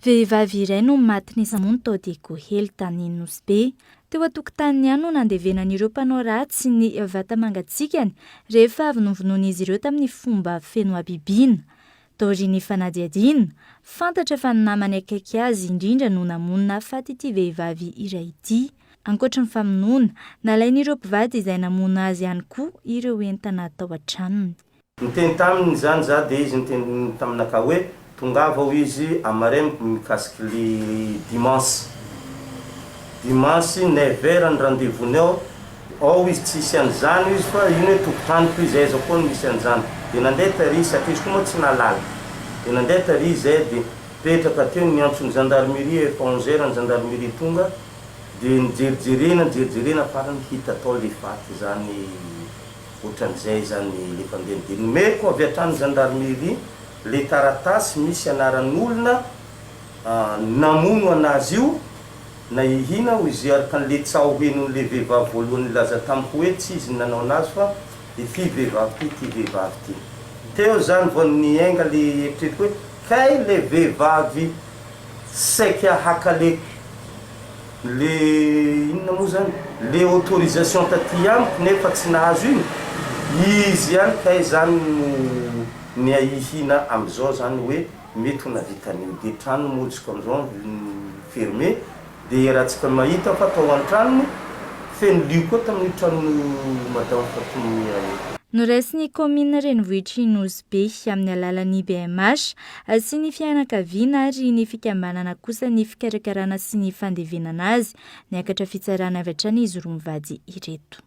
Vehivavy iray no maty nisamono tao Diego Hely tany Nosy Be. Teo an-tokotaniny ihany no nandevenan'ireo mpanao ratsy ny vata-mangatsiakany rehefa avy novonoin'izy ireo tamin'ny fomba feno habibiana. Taorian'ny fanadihadiana, fantatra fa ny namany akaiky azy indrindra no namono nahafaty ity vehivavy iray ity. Ankoatry ny famonoana, nalain'ireo mpivady izay namono azy ihany koa ireo entana tao an-tranony. Niteny taminy izany za de izy niteny taminakahy hoe tongava hoy izy amaremiko mikasiky le dimanche dimanche neuf heures ny rendez-vous-ny ao ao izy tsisy an'izany hoy izy fa ino hoe tokotaniko izy aiza koa no misy an'izany de nandeha tary satria izy koa moa tsy nahalala de nandeha tary zay de nipetraka teo niantso ny gendarmerie efa onze heures ny gendarmerie tonga de nijerijerena nijerijerena farany hita tao le faty zany. Otran'izay zany le fandehany de nomeko avy hatrany gendarmerie le taratasy misy anaran'olona namono anazy io na ihina hoy izy araka an'le tsaho henon'le vehivavy voalohany nilaza tamiko hoe tsy izy no nanao anazy fa ity vehivavy ity ity vehivavy ity teo zany vao niainga le eritreritiko hoe kay le vehivavy saika haka le Le inona moa zany? Le autorisation taty amiko nefa tsy nahazo iny, izy ihany kay zany no niahihina amizao zany hoe mety ho navita an'io, de trano moa jusqu'amizao fermé, de iarahantsika mahita fa tao antranony feno lio koa tamin'io tranon'io madame Fatoumia io. Noraisin'ny kaominina renivohitr'i Nosy Be amin'ny alalan'ny BMH sy ny fianakaviana ary ny fikambanana kosa ny fikarakarana sy ny fandevenana azy. Niakatra fitsarana avy hatrany izy roa mivady ireto.